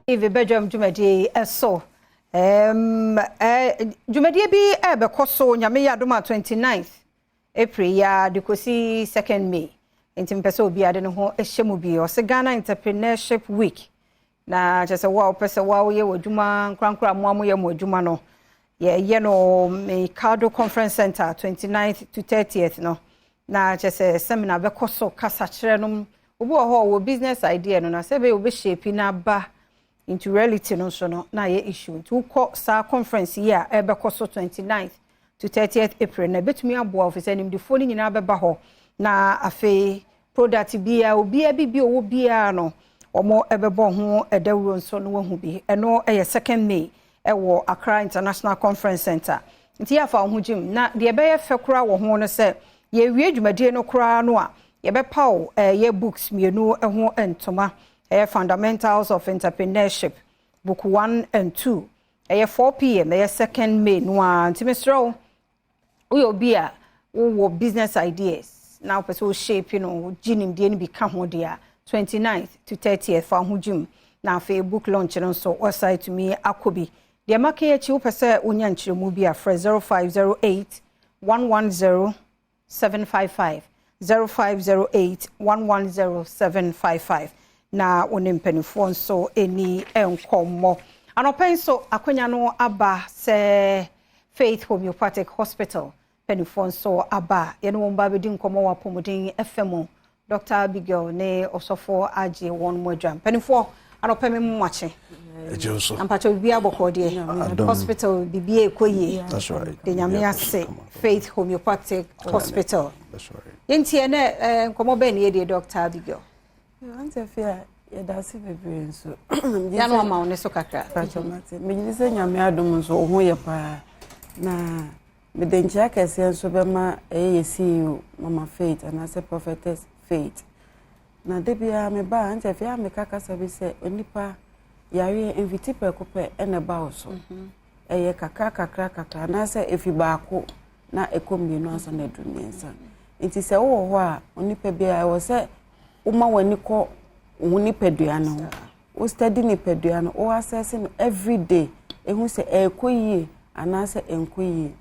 TV badwam dwumadie yi so. Dwumadie bi ɛbɛkɔ so, Nyame yɛ adom a, 29th April yi a de kɔsi 2nd May. Nti mpɛ sɛ obi ade ne ho hyɛ mu bi. Ɔsɛ Ghana Entrepreneurship Week. Na kyerɛ sɛ wo a wopɛ sɛ wo a woyɛ w'adwuma nkorankora mmoa mo yɛ mo adwuma no, yɛyɛ no Mikado Conference Center 29th to 30th no. Na kyerɛ sɛ seminar bɛkɔ so, kasa kyerɛ no. Obi wɔ hɔ a ɔwɔ business idea no, na sɛ ɛbɛyɛ wobɛhyɛ na aba into reality no nso no, na ayɛ issue. Nti wokɔ saa conference yi a ɛbɛkɔ so 29th to 30th April na ɛbɛtumi aboa wo, sɛ nimdifoɔ no nyinaa bɛba hɔ. Na afei product biara, obiara bi bi ɔwɔ biara no, wɔn ɛbɛbɔ ho ɛdawuro nso no, wahu bi. Ɛno ɛyɛ 2nd May ɛwɔ Accra International Conference Center. Nti yɛafa wo ho gyim. Na deɛ ɛbɛyɛ fɛ koraa wɔ ho no sɛ yɛwie dwumadie no koraa no a, yɛbɛpaw ɛyɛ books mmienu ho ntoma. Ɛyɛ Fundamentals of Entrepreneurship book 1 and 2. Ɛyɛ 4 p.m., ɛyɛ 2nd May no a. Nti mesrɛ wo, woyɛ obi a wowɔ business ideas na wopɛ sɛ wo shape no, gye nimdeɛ no bi ka ho deɛ a, 29th to 30th, fa ho gyim. Na afei book launch no nso, wɔsae tumi akɔ bi. Deɛ maka yi akyi, wopɛ sɛ wonya nkyerɛmu bi a, frɛ 0508 110 755, 0508 110 755, na wo ne mpanimfoɔ nso ani nkɔmmɔ. Anɔpɛ nso akonnwa no aba sɛ Faith Homeopathic Hospital mpanimfoɔ nso aba, yɛne wɔn ba bɛdi nkɔmmɔ wɔ apɔmuden ɛfɛ mu. Dr Abigail ne ɔsɔfoɔ agye wɔn mu adwa. Mpanimfoɔ, anɔpɛ me mu akye. Ɛgye nso. Ampakyɛ, biribi abɔkɔ deɛ? Hospital biribi ɛkɔ yie? That's right. De Nyame ase. Faith Homeopathic Hospital. That's right. Yɛnti ɛnɛ nkɔmmɔ bɛn ne yɛdeɛ, Dr Abigail? Auntie Afia, yɛda ase bebree nso. Yɛano ama wo ne so kakra. Pakyɛ, megye sɛ Nyame adom nso wo ho yɛ paa, na mede nkyea kɛseɛ nso bɛma ɛyɛ yɛ CEO, Mama Faith, anaasɛ Prophetess Faith. Na da biara meba a, Auntie Afia, meka kasa bi sɛ onipa yareɛ mfiti prɛko pɛ ɛna ɛba wo so. Ɛyɛ kakra kakra kakra, anaasɛ ɛfi baako na ɛkɔ mmienu ansa na ɛdu mmiɛnsa. Nti sɛ wowɔ hɔ a, onipa biara ɛwɔ sɛ woma w'ani kɔ wo nipadua no ho, wo study nipadua no, wo assess no every day, ehu sɛ ɛrekɔ yie anaasɛ ɛnkɔ yie.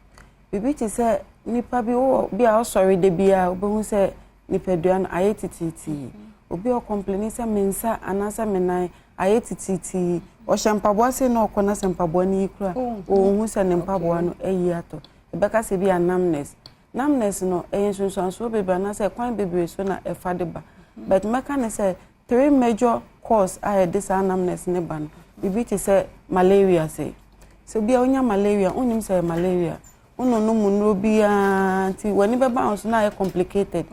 Biribi te sɛ nipa bi wɔ bi a ɔsɔre de biara, wobɛhu sɛ nipadua no ayɛ titiitii. Obi a ɔcomplain sɛ me nsa anaasɛ me nan ayɛ titiitii, ɔhyɛ mpaboa sei na ɔkɔ na sɛ mpaboa no yi kura, ɔnhu sɛ ne mpaboa no ayi atɔ. Ɛbɛka sɛ bi a numbness. Numbness no ɛyɛ nsunsuansoɔ bebree anaasɛ kwan bebree so na ɛfa de ba, but mɛka ne sɛ three major cause a yɛde saa numbness ne ba no, biribi te sɛ malaria. Sɛ obi a onya malaria, wonim sɛ malaria, wononom nnuro biara, nti w'ani bɛba ho so na ayɛ complicated.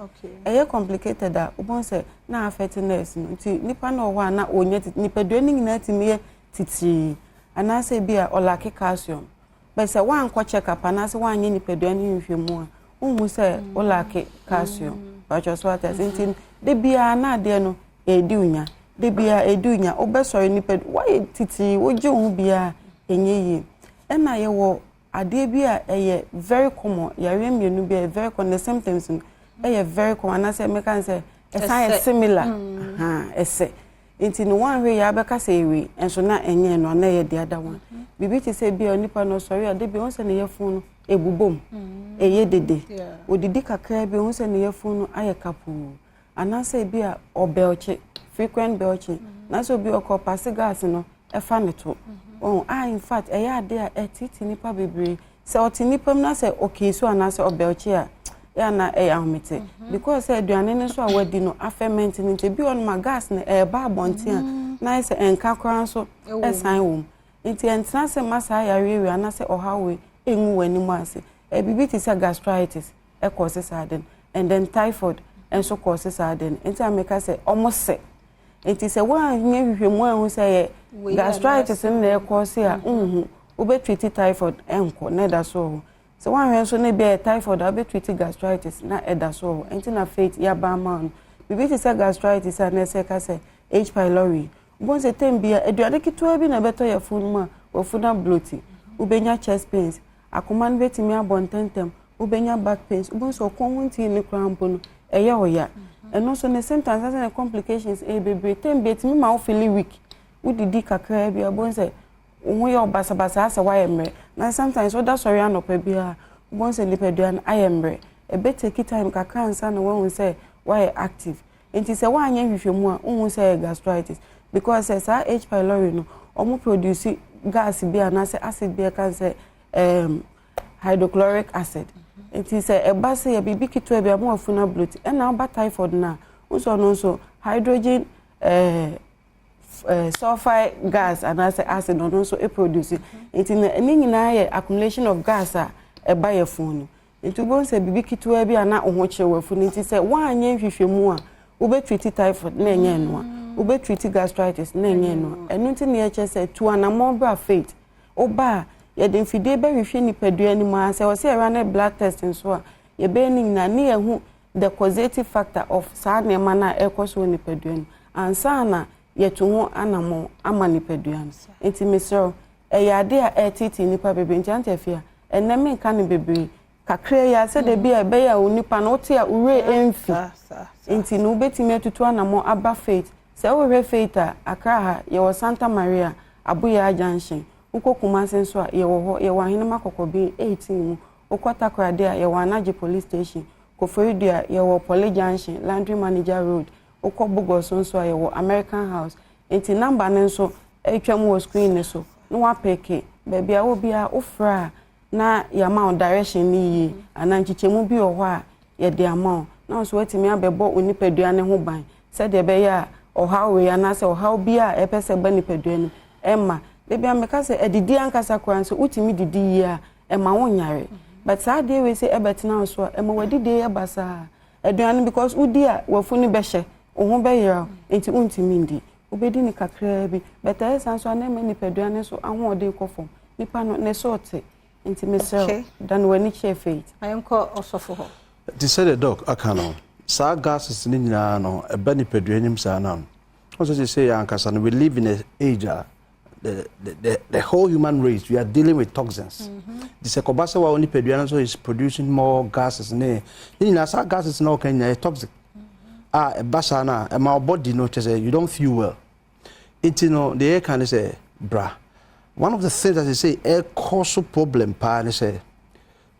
Ɛyɛ complicated a, wobɛhu sɛ na affect nerves no. Nti nipa no wɔ hɔ a na ɔnya nipadua no nyinaa tumi yɛ titirii, anaasɛ bi a ɔlack calcium. But sɛ woankɔ check up anaasɛ woanyɛ nipadua no nhwehwɛmu a, wohu sɛ wolack calcium patwɛ so ate ase. Nti de biara na adeɛ no ɛredi wo nya, de biara ɛredi wo nya, wobɛsɔre nipa woayɛ titirii, wogye wo ho biara ɛnyɛ yie. Ɛna yɛwɔ adeɛ bi a ɛyɛ very common, yareɛ mmienu bi a ɛyɛ very common, the symptoms no ɛyɛ very common, anaasɛ mɛka sɛ ɛsan yɛ similar, ɛsɛ. Nti no wanhwɛ yɛ abɛka sɛ ewe nso na ɛnyɛ no ana ɛyɛ the other one. Biribi te sɛ bi a nipa no ɔsɔre a, de bi ohun sɛ ne yɛfun no ebubom, ɛyɛ dede, odidi kakra bi, ohun sɛ ne yɛfun no ayɛ kapoo, anaasɛ bi a ɔbelch, frequent belching, anaasɛ obi ɔkɔ pass gas no ɛfa ne to ɔn a. In fact, ɛyɛ ade a ɛtiti nipa bebree sɛ ɔte nipa mu na sɛ ɔkee so anaasɛ ɔbelch a, yɛ ana ɛyɛ ahomete, because sɛ aduane no nso a wadi no aferment no, nti ebi wɔ no ma gas no ɛɛba abɔnten a, na ayɛ sɛ ɛnka koraa nso ɛsan wɔ mu. Nti ɛntena sɛ ma saa yareɛ wei anaasɛ ɔhaw wei ɛngu w'anim ase. Ɛbibi te sɛ gastritis ɛkɔɔse saa de no, and then typhoid nso kɔɔse saa de no. Nti ameka sɛ ɔmo sɛ nti sɛ woanyɛ hwehwɛmu ahu sɛ yɛ gastritis no na ɛkɔɔse a, nhu wobɛtreat typhoid ɛnkɔ na ɛda so wɔ hɔ. Sɛ woahwɛ nso no bi a yɛ typhoid a, wobɛtreat gastritis na ɛda so wɔ hɔ. Nti na Faith yɛaba ama no biribi te sɛ gastritis a, na ɛsɛ ka sɛ H pylori. Wobɛhu sɛ tem bia aduane ketewa bi na ɛbɛtɔ yɛ funu mu a, wafunu abloat, wobɛnya chest pains, akoma no bɛtumi abɔ ntɛntɛm, wobɛnya back pains, wobɛhu sɛ ɔkɔn ho ntii ne koraa mpo no ɛyɛ ɔya. Ɛno nso ne symptoms ase ne complications ɛyɛ bebree. Tem bi etumi ma wo feel weak. Wodidi kakraa bi a, wobɛhu sɛ wo ho yɛ wo basabasa asɛ woayɛ mmerɛ. Na sometimes woda sɔre anɔpa biara, wobɛhu sɛ nipadua no ayɛ mmerɛ. Ɛbɛ take time kakra ansa na woahu sɛ woayɛ active. Nti sɛ woanyɛ nhwehwɛmu a, wonhu sɛ ɛyɛ gastritis. Because sɛ saa H pylori no, wɔn produce gas bi anaasɛ acid bi a ɛka sɛ hydrochloric acid. Nti sɛ ɛba sɛ yɛ biribi ketewa bi a, ma wafunu abloat. Ɛna woba typhoid no a, wosɔ no nso hydrogen sulfide gas anaasɛ acid ɔno nso produce. Nti ne nyinaa yɛ accumulation of gas a ɛba yɛ funu no. Nti wobɛhu sɛ biribi ketewa bi a na wo ho kyerɛ wafunu. Nti sɛ woanyɛ nhwehwɛmu a, wobɛtreat typhoid na ɛnyɛ ɛno a, wobɛtreat gastritis na ɛnyɛ ɛno a. Ɛno nti ne yɛkyerɛ sɛ tu anammɔn bra Faith. Woba a, yɛde mfidie bɛhwehwɛ nipadua no mu a, sɛ wɔsɛ yɛra ne blood test nso a, yɛbɛyɛ ne nyinaa ne yɛhu the causative factor of saa nneɛma no a ɛrekɔ so wɔ nipadua no ansa na yɛto ho anammɔn ama nipadua no. Nti mesrɛ, ɛyɛ ade a ɛretete nipa bebree. Nti Auntie Afia, ɛnɛ menka no bebree, kakra yi a, sɛdeɛ bi a ɛbɛyɛ a onipa no wote a wowura ɛmfi. Nti no wobɛtumi atutu anammɔn aba Faith. Sɛ wohwɛ Faith a, Accra ha yɛwɔ Santa Maria, Aboya Junction. Wokɔ Kumase nso a, yɛwɔ hɔ, yɛwɔ Ahenema Kɔkɔbin 18 mu. Wokɔ Takoradi a, yɛwɔ Anagye Police Station. Koforidua, yɛwɔ Poly Junction, Laundry Manager Road. Wokɔ Bogos nso a, yɛwɔ American House. Nti number no nso atwam wɔ screen no so na woapick baabi a wɔ biara, wofrɛ a, na yɛama wo direction no yie anaa nkyekyɛmu bi wɔ hɔ a yɛde ama wo, na nso woatumi abɛbɔ wo nipadua ne ho ban sɛdeɛ ɛbɛyɛ a ɔhaw wei anaasɛ ɔhaw bi a ɛpɛ sɛ ɛba nipadua no ɛma. Ebi a meka sɛ adidi ankasa koraa nso, wotumi didi yie a, ɛma wo nyare. But saa adeɛ wei sɛ ɛbɛtena wo so a, ɛma w'adidie yɛ basaa. Aduane, because wodi a, wafunu bɛhyɛ wo ho, bɛyera wo, nti wontumi ndi. Wobɛdi ne kakraa bi, but ɛyɛ saa nso a, na ɛma nipadua no nso ahoɔden kɔ fam, nipa no ne so te. Nti mesrɛ, da no w'ani kyerɛ Faith. Ayɛnkɔ ɔsɔfo hɔ. Nti sɛdeɛ Doc aka no, saa gases no nyinaa no ɛba nipadua anim saa no, wɔn sɛ yɛ ankasa no, we live in an age a the whole human race, we are dealing with toxins. Nti sɛ kɔba sɛ wa nipadua no nso is producing more gases, ne nyinaa saa gases na ɔka nyinaa yɛ toxic a, ɛba saa no a, ɛma body no kyɛ sɛ you don't feel well. Nti no deɛ yɛka ne sɛ bra. One of the things that they say ɛkɔ so problem paa ne sɛ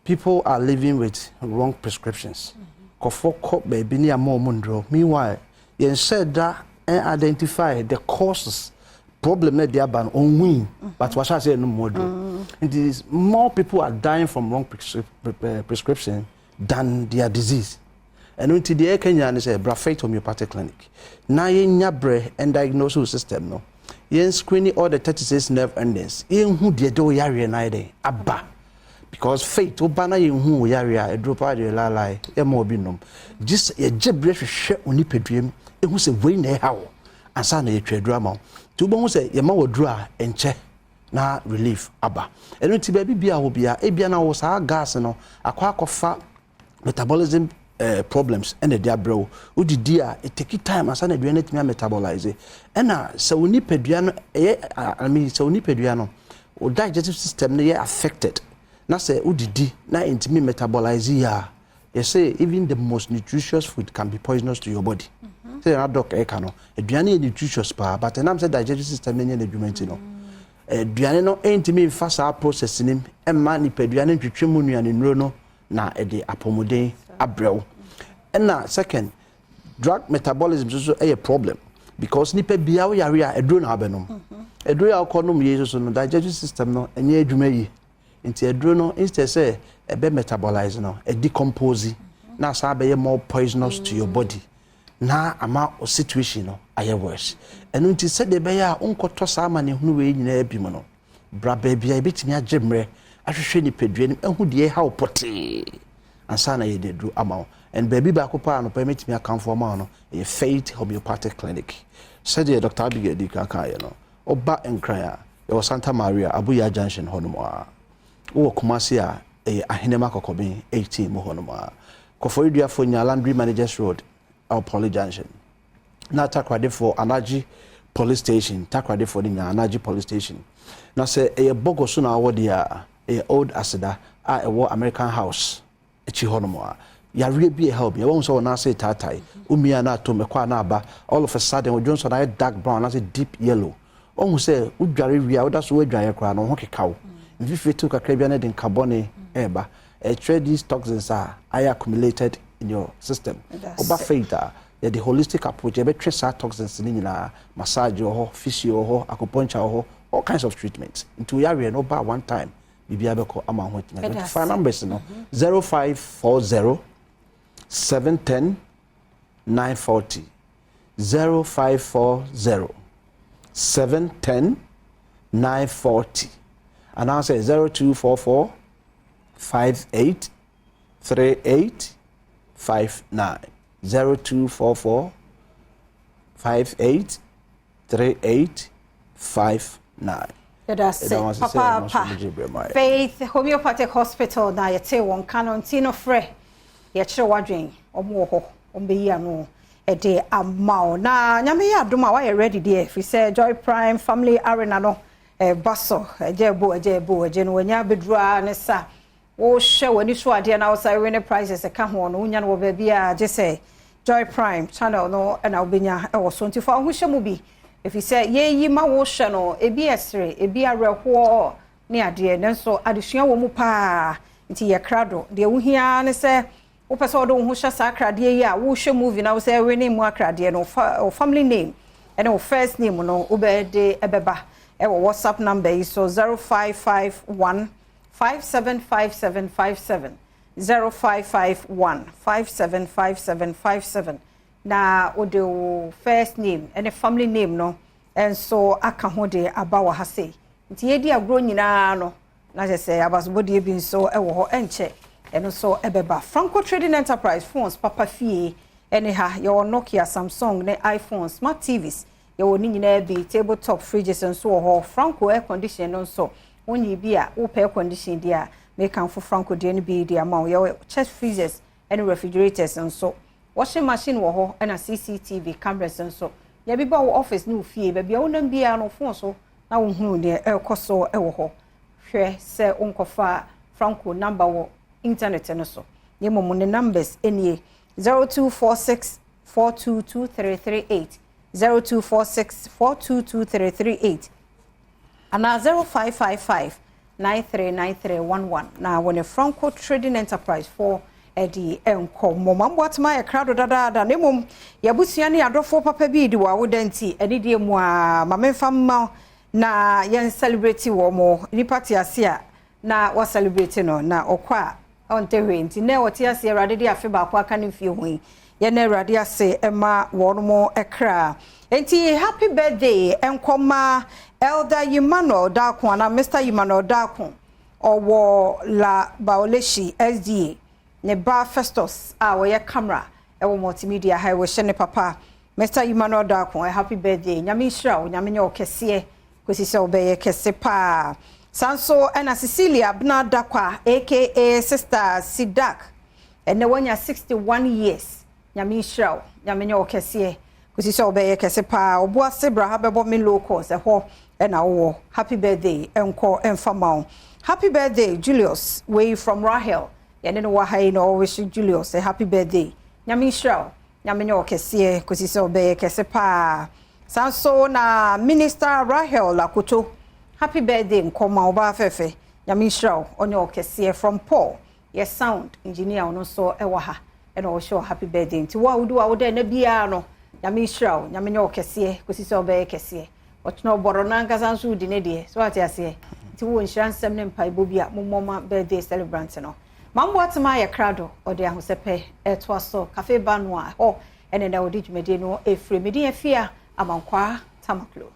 people are living with wrong prescriptions. Kɔfɔ kɔ baabi ne ama ɔmo nduro, meanwhile yɛn hyɛ da identify the causes, problem na de aba no ɔnwin, but wahyɛ ase ɛnum mu aduro. Nti more people are dying from wrong prescription than their disease. Ɛno nti deɛ ɛka nyinaa ne sɛ bra Faith Homeopathic Clinic na yɛnya berɛ and diagnose wo system no, yɛn screening all the 36 nerve endings, yɛnhu deɛ de wo yareɛ no ayɛ dɛn aba. Because Faith, woba na yɛnhu wo yareɛ a, aduro paa deɛ laalae yɛma obi nom, gye sɛ yɛgye berɛ hwehwɛ wo nipadua mu ɛhu sɛ wei na ɛha wo ansa na yɛtwa aduro ama wo. Nti wobɛhu sɛ yɛma wo aduro a, ɛnkyɛ na relief aba. Ɛno nti baabi bia wɔ bia, ebia na wo saa gas no akɔ akɔfa metabolism problems ɛna ɛde abrɛ wo. Wodidi a, it take time ansa na aduane no atumi ametabolize. Ɛna sɛ wo nipadua no ɛyɛ, I mean, sɛ wo nipadua no, wo digestive system no yɛ affected na sɛ wodidi na ntumi metabolize yie a, yɛsɛ even the most nutritious food can be poisonous to your body. Sɛ yɛn doc ɛka no, aduane yɛ nutritious paa, but ɛnam sɛ digestive system no nyɛ n'adwuma nti no, aduane no ntumi nfa saa process nim ɛmma nipadua no ntwitwi mu nnuane nnuro no na ɛde apɔmuden abrɛ wo. Ɛna second, drug metabolism nso so ɛyɛ problem, because nipa bia woyare a, aduro na abɛnom. Aduro a wokɔ nom yie nso no, digestive system no ɛnyɛ adwuma yie, nti aduro no, instead sɛ ɛbɛ metabolize no, ɛdecompose na asan abɛyɛ more poisonous to your body na ama o situation no ayɛ worse. Ɛno nti sɛdeɛ ɛbɛyɛ a wonkɔtɔ saa amanehunu wei nyinaa bi mu no, bra baabi a yɛbɛtumi agye mmerɛ ahwehwɛ nipadua no, ahu deɛ ɛha wo pɔtee ansa na yɛde aduro ama wo. And baabi baako paa anɔpa yi mɛtumi akamfo ama wo no ɛyɛ Faith Homeopathic Clinic. Sɛdeɛ Dr Abigail di kan kaeɛ no, ɔba Nkran a, yɛwɔ Santa Maria, Abuya Junction hɔ nom a. Wowɔ Kumase a, ɛyɛ Ahenema Kɔkɔben 18 mu hɔ nom a. Kɔfɔreduafoɔ nya Laundry Managers Road ɛwɔ Poly Junction, na Takoradefoɔ, Anagye Police Station. Takoradefoɔ no nya Anagye Police Station. Na sɛ ɛyɛ Bɔgɔ so na awɔ deɛ a, ɛyɛ Old Aseda a ɛwɔ American House akyi hɔ nom a. Yareɛ bi ɛha obi, ɛwɔ sɛ wɔn ase taatae, womia na atom, ɛkɔ a na aba, all of a sudden odwo nso na ayɛ dark brown anaasɛ deep yellow. Ɔhu sɛ wodware wie a, woda so woadwareɛ koraa no, wo ho keka wo, mfifire tew kakra bia no de nkabɔne ɛreba. Ɛkyerɛ these toxins a ayɛ accumulated in your system. Woba Faith a, yɛde holistic approach yɛbɛtwe saa toxins no nyinaa. Massage wɔ hɔ, physio wɔ hɔ, acupuncture wɔ hɔ, all kinds of treatments. Nti woyareɛ no, woba one time, biribiara bɛkɔ ama ho atumi. Nti fa numbers no: 0540 710 940, 0540 710 940, anaasɛ 0244 58 38 59, 0244 58 38 59. Yɛda ase papaapa. Faith Homeopathic Hospital na yɛte wɔn ka no, nti no frɛ, yɛkyerɛ w'adwen, ɔmo wɔ hɔ, ɔmo bɛyi ano ɛde ama wo. Na Nyame yɛ adom a, wayɛ ready deɛ, firi sɛ Joy Prime Family Arena no ɛba so. Ɛgye ɛbo, ɛgye ɛbo, ɛgye no wanya abɛduru ne sa wohyɛ w'ani so adeɛ na wosa win prizes ɛka ho no, wonya no wɔ baabi a gye sɛ Joy Prime Channel no ɛna wobɛnya ɛwɔ so. Nti fa wo ho hyɛ mu bi, ɛfiri sɛ yɛyi ma wohyɛ no, ebi ɛsere, ebi awerɛhoɔ ne adeɛ, nanso adesua wɔ mu paa. Nti yɛ krado deɛ, wohia ne sɛ wopɛ sɛ wode wo ho hyɛ saa akradeɛ yi a wohwɛ movie na wo sɛ ɛwe ne mu akradeɛ no, wo family name ɛne wo first name no, wobɛde ɛbɛba ɛwɔ WhatsApp number yi so: 0551 575757, 0551 575757, na wode wo first name ɛne family name no nso aka ho de aba wɔ ha sei. Nti yɛdi agorɔ nyinaa no, na kyerɛ sɛ abasobɔdeɛ bi nso wɔ hɔ, ɛnkyɛ ɛno nso ɛbɛba. Franco Trading Enterprise, phones papa fie ɛne ha. Yɛwɔ Nokia, Samsung ne iPhone, smart TVs, yɛwɔ ne nyinaa bi. Table top fridges nso wɔ hɔ. Franco air condition no nso, wonyi bi a wopɛ air condition deɛ a, mekamfo Franco deɛ no bi de ama wo. Yɛwɔ chest freezers ɛne refrigerators nso, washing machine wɔ hɔ, ɛna CCTV cameras nso. Yɛbi ba wɔ office ne wo fie, baabi a wonam biara no, phone so na wohunu deɛ ɛrekɔ so ɛwɔ hɔ. Hwɛ sɛ wonkɔfa Franco number wɔ internet no so, ne mmom ne numbers nie: 0246 422338, 0246 422338, anaa 0555 939311, na wɔne Franco Trading Enterprise for ɛde nkɔmmɔ. Mamboatema yɛ krado dadaada, na mmom yɛabusua ne yɛadɔfoɔ papa bi di wɔ awoda, nti ɛne mu a ma memfa mma na yɛn celebrate wɔ mo. Nipa te ase a, na wa celebrate no, na ɔkɔ a, ɔnte hwee. Nti na wɔte ase, Awurade de afe baako aka ne mfie ho yi, yɛn Awurade ase ma wɔn mo kra. Nti happy birthday nkɔma Elder Emmanuel Daako ana Mr Emmanuel Daako, ɔwɔ La Bawaleshie SDA. Ne ba Festus a wɔyɛ camera ɛwɔ Multimedia ha, wɔhyɛ ne papa Mr Emmanuel Daako happy birthday. Nyame nhyira wo, Nyame nyɛ ɔkɛseɛ kɔsi sɛ wobɛyɛ kɛse paa. Saa nso ɛna Cecilia Abena Dakwa, aka Sister Sidak, ɛnɛ wanya 61 years. Nyame nhyira wo, Nyame nyɛ ɔkɛseɛ kɔsi sɛ wobɛyɛ kɛse paa. Ɔboase bra ha bɛbɔ me low cost, ɛhɔ ɛna wowɔ. Happy birthday ɛnkɔ ɛmfa ma wo. Happy birthday Julius, wei from Rahel. Yɛne no wɔ ha yi na ɔwɔhyɛ Julius a happy birthday. Nyame nhyira wo, Nyame nyɛ ɔkɛseɛ kɔsi sɛ wobɛyɛ kɛse paa. Saa nso na Minister Rahel Lakoto, happy birthday nkɔma ɔbaa fɛfɛ. Nyame nhyira wo, ɔnyɛ ɔkɛseɛ. From Paul, yɛ sound engineer, ɔno nso ɛwɔ ha ɛna ɔhyɛ wɔ happy birthday. Nti wo a wodi wa wodɛ na biara no, Nyame nhyira wo, Nyame nyɛ ɔkɛseɛ kɔsi sɛ ɔbɛyɛ kɛseɛ. Ɔtena ɔbɔrɔ n'ankasa nso wodi ne deɛ so ate aseɛ. Nti wowɔ nhyira nsɛm ne mpaebɔ bi a mommɔ ma birthday celebrant no. Mambo atema ayɛ krado, ɔde ahosɛpɛ ɛtoa so cafe ba no a hɔ ɛne na wɔde dwumadie no ɛfiri. Medin Afia Amankwaa Tamaklo.